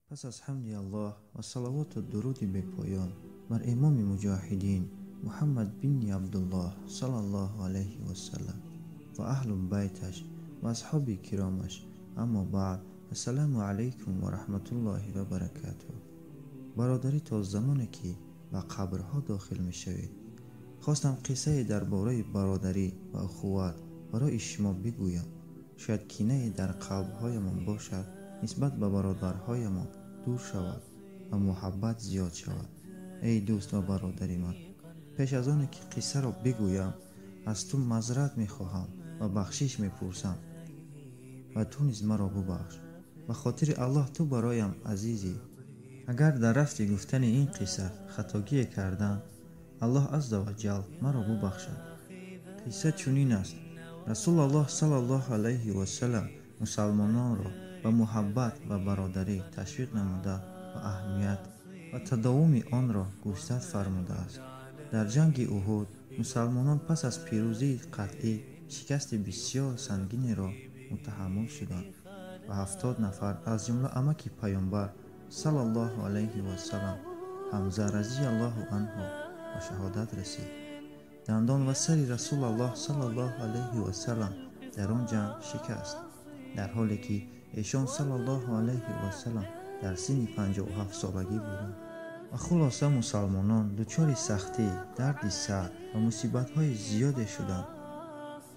Пас аз ҳамди Аллоҳ ва салавоту дуруди бепоён бар имоми муҷоҳидин Муҳаммад бини Абдуллоҳ саллаллоҳу алайҳи васаллам ва аҳлу байташ ва асҳоби киромаш, аммо баъд, ассалому алайкум ва раҳматуллоҳи ва баракатуҳ. Бародарӣ, то замоне ки ба қабрҳо дохил мешавед, хостам қиссае дар бораи бародарӣ ва ухувват барои шумо бигӯям. Шояд кинае дар қалбҳоямон бошад, нисбат ба бародарҳоямон дур шавад ва муҳаббат зиёд шавад. Эй дӯст ва бародари ман, пеш аз оне ки қиссаро бигӯям, аз ту мазрат мехоҳам ва бахшиш мепурсам ва ту низ маро бубахш. Ба хотири Аллоҳ ту бароям азизӣ. Агар дар рафти гуфтани ин қисса хатогие кардам, Аллоҳ азза ва ҷал маро бубахшад. Қисса чунин аст. Расулаллоҳ саллаллоҳу алайҳи васаллам мусалмононро ба муҳаббат ва бародарӣ ташвиқ намуда ва аҳамият ва тадовуми онро гӯшзад фармудааст. Дар ҷанги Уҳуд мусалмонон пас аз пирӯзии қатъӣ шикасти бисёр сангинеро мутаҳаммул шуданд ва 70 нафар аз ҷумла амаки паёмбар саллаллоҳу алайҳи васаллам Ҳамза разияллоҳу анҳу ба шаҳодат расид. Дандон ва сари Расулаллоҳ саллаллоҳу алайҳи васаллам дар он ҷанг шикаст, дар ҳоле ки эшон саллаллоҳу алайҳи васаллам дар синни 57 солагӣ буданд. Ва хулоса, мусалмонон дучори сахтӣ, дарди сар ва мусибатҳои зиёде шуданд,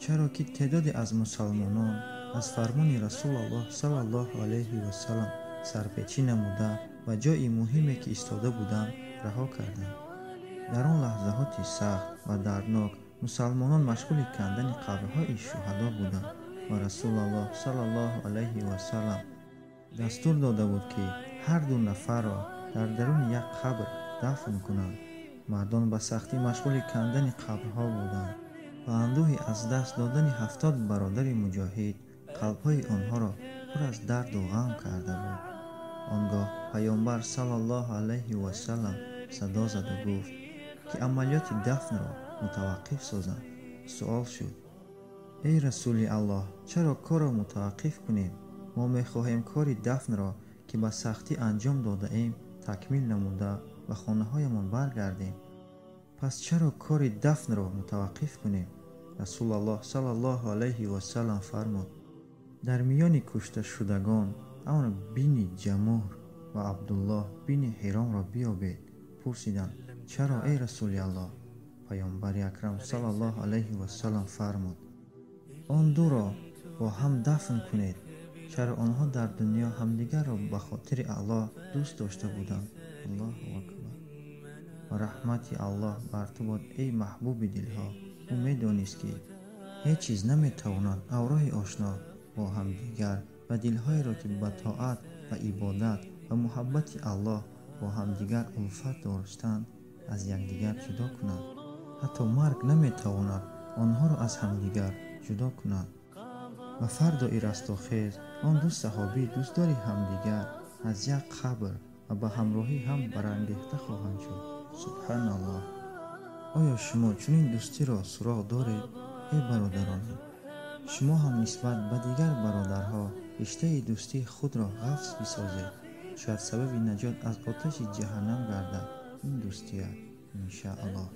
чаро ки теъдоде аз мусалмонон аз фармони Расулаллоҳ саллаллоҳу алайҳи васаллам сарпечӣ намуда ва ҷои муҳиме ки истода буданд раҳо карданд. Дар он лаҳзаҳоти сахт ва дарднок мусалмонон машғули кандани қабрҳои шуҳадо буданд ва Расулаллоҳ саллаллоҳу алайҳи васаллам дастур дода буд, ки ҳар ду нафарро дар даруни як қабр дафн кунанд. Мардон ба сахтӣ машғули кандани қабрҳо буданд ва андӯҳи аз даст додани 70 бародари муҷоҳид қалбҳои онҳоро пур аз дарду ғам карда буд. Он гоҳ паёмбар саллаллоҳу алайҳи васаллам садо заду гуфт, ки амалиёти дафнро мутаваққиф созанд. Суол шуд: эй Расули Аллоҳ, чаро корро мутаваққиф кунем? Мо мехоҳем кори дафнро, ки ба сахтӣ анҷом додаем, такмил намуда ба хонаҳоямон баргардем. Пас чаро кори дафнро мутаваққиф кунем? Расулаллоҳ саллаллоҳу алайҳи васаллам фармуд: дар миёни кушташудагон Амр бини Ҷамуҳ ва Абдуллоҳ бини Ҳиромро биёбед. Пурсиданд: чаро, эй Расули Аллоҳ? Паёмбари акрам саллаллоҳу алайҳи васаллам фармуд: он дуро бо ҳам дафн кунед, чаро онҳо дар дунё ҳамдигарро ба хотири Аллоҳ дӯст дошта буданд. Аллоҳу акбар. Ва раҳмати Аллоҳ бар ту бод, эй маҳбуби дилҳо. Ӯ медонист, ки ҳеҷ чиз наметавонад авроҳи ошно бо ҳамдигар ва дилҳоеро, ки ба тоат ва ибодат ва муҳаббати Аллоҳ бо ҳамдигар улфат доштанд, аз якдигар ҷудо кунад. Ҳатто марг наметавонад онҳоро аз ҳамдигар ҷудо кунад. Ва фардои растохез он ду саҳобии дӯстдори ҳамдигар аз як қабр ва ба ҳамроҳӣ ҳам барангехта хоҳанд шуд. Субҳаналлоҳ. Оё шумо чунин дӯстиро суроғ доред, эй бародаронам? Шумо ҳам нисбат ба дигар бародарҳо риштаи дӯстии худро ғафз бисозед. Шояд сабаби наҷот аз оташи ҷаҳаннам гардад ин дӯстият, иншааллоҳ.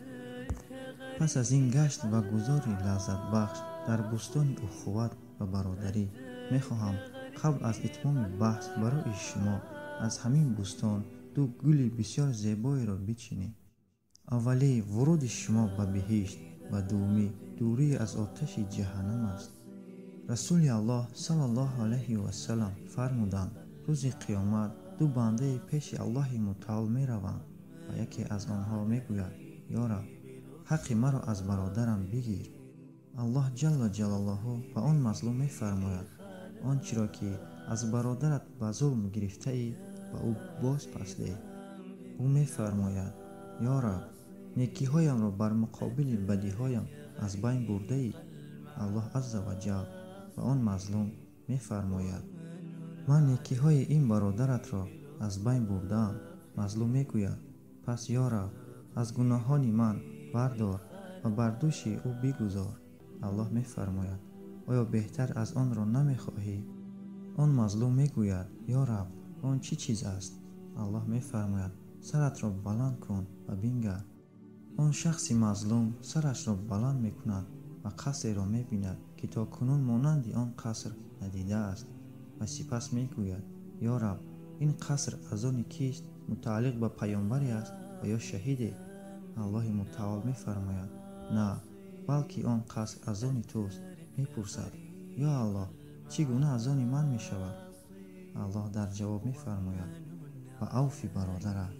Пас аз ин гашт ва гузори лаззатбахш дар бӯстони ухувват ва бародарӣ, мехоҳам қабл аз итмоми баҳс барои шумо аз ҳамин бӯстон ду гули бисёр зебоеро бичинем. Аввалӣ вуруди шумо ба биҳишт ва дуввумӣ дурӣ аз оташи ҷаҳаннам аст. Расули Аллоҳ саллаллоҳу алайҳи васаллам фармуданд: рӯзи қиёмат ду бандаи пеши Аллоҳи мутаол мераванд ва яке аз онҳо мегӯяд: ё Раб, ҳаққи маро аз бародарам бигир. Аллоҳ ҷалла ҷалолаҳу ба он мазлум мефармояд: он чиро ки аз бародарат ба зулм гирифтаӣ, ба ӯ боз пас деҳ. Ӯ мефармояд: ё Раб, некиҳоямро бар муқобили бадиҳоям аз байн бурдаӣ. Аллоҳ азза ва ҷал ба он мазлум мефармояд: ман некиҳои ин бародаратро аз байн бурдаам. Мазлум мегӯяд: пас ё Раб, аз гуноҳони ман бардор ва бар дӯши ӯ бигузор. Аллоҳ мефармояд: оё беҳтар аз онро намехоҳӣ? Он мазлум мегӯяд: ё Раб, Он чӣ чиз аст? Аллоҳ мефармояд: саратро баланд кун ва бингар. Он шахси мазлум сарашро баланд мекунад ва қасреро мебинад, ки то кунун монанди он қаср надидааст, ва сипас мегӯяд: ё Раб, ин қаср аз они кист? Мутааллиқ ба паёмбаре аст ва ё шаҳиде? Аллоҳи мутаол мефармояд: на, балки он қаср аз они туст. Мепурсад: ё Аллоҳ, чӣ гуна аз они ман мешавад? Аллоҳ дар ҷавоб мефармояд: ба авфи бародарат.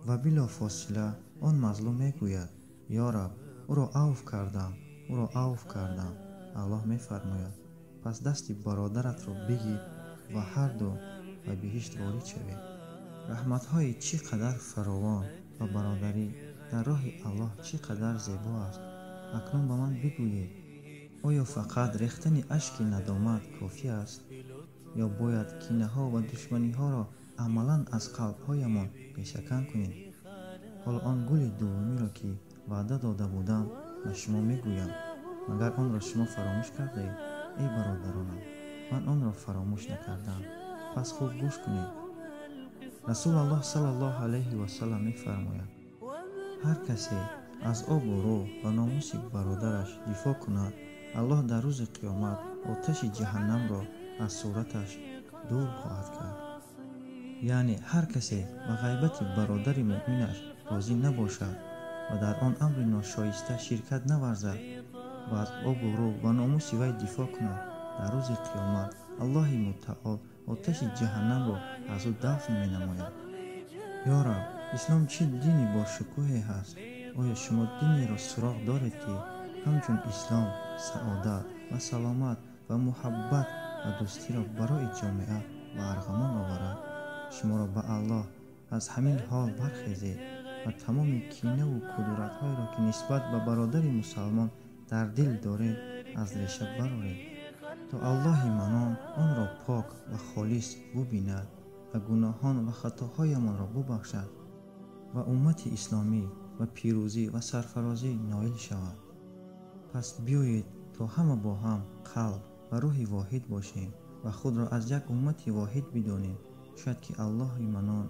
Ва билофосила он мазлум мегӯяд: ё Раб, ӯро авф кардам, ӯро авф кардам. Аллоҳ мефармояд: пас дасти бародаратро бигир ва ҳарду ба биҳишт ворид шавед. Раҳматҳои чӣ қадар фаровон ва бародарӣ дар роҳи Аллоҳ чӣ қадар зебо аст. Акнун ба ман бигӯед, оё фақат рехтани ашки надомат кофӣ аст? Ё бояд кинаҳо ва душманиҳоро амалан аз қалбҳоямон решакан кунем? Ҳоло он гули дуввумиро, ки ваъда дода будам, ба шумо мегӯям. Магар онро шумо фаромӯш кардаед? Эй бародаронам, ман онро фаромӯш накардам. Пас хуб гӯш кунед. Расул Аллоҳ саллаллоҳу алайҳи васаллам мефармояд: ҳар касе аз обу рӯ ва номуси бародараш дифоъ кунад, Аллоҳ дар рӯзи қиёмат оташи ҷаҳаннамро аз сураташ дур хоҳад кард. Яъне ҳар касе ба ғайбати бародари муъминаш розӣ набошад ва дар он амри ношоиста ширкат наварзад ва аз обу рӯ ва номуси вай дифоъ кунад, дар рӯзи қиёмат Аллоҳи мутаол оташи ҷаҳаннамро аз ӯ дафн менамояд. Ё Раб, ислом чӣ дини бошукӯҳе ҳаст? Оё шумо динеро суроғ доред, ки ҳамчун ислом саодат ва саломат ва муҳаббат ва дӯстиро барои ҷомеа ба арғамон оварад? Шуморо ба Аллоҳ аз ҳамин ҳол бархезед ва тамоми кинаву кудуратҳоеро, ки нисбат ба бародари мусалмон дар дил доред, аз реша бароред, то Аллоҳи манон онро пок ва холис бубинад ва гуноҳон ва хатоҳоямонро бубахшад ва уммати исломӣ ба пирӯзӣ ва сарфарозӣ ноил шавад. Пас биёед то ҳама бо ҳам қалб ва рӯҳи воҳид бошем ва худро аз як уммати воҳид бидонем. Шояд ки Аллоҳи манон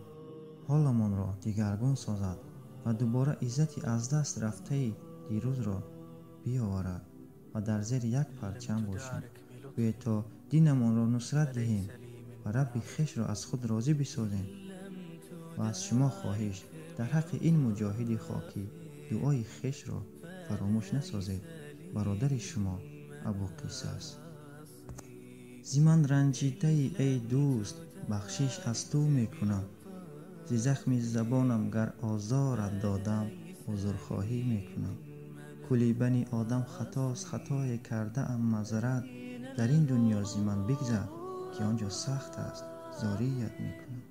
ҳоламонро дигаргун созад ва дубора иззати аз даст рафтаи дирӯзро биёварад ва дар зери як парчам бошем. Биёед то динамонро нусрат диҳем ва Рабби хешро аз худ розӣ бисозем. Ва аз шумо хоҳиш, дар ҳаққи ин муҷоҳиди хокӣ дуои хешро фаромӯш насозед. Бародари шумо Абу Қисас. Зи ман ранҷидаи эй дӯст, бахшиш аз ту мекунам. Зи захми забонам гар озорат додам, узрхоҳӣ мекунам. Кули бани одам хатост, хатое кардаам мазрат. Дар ин дунё зи ман бигзар, ки он ҷо сахт аст, зорият мекунам.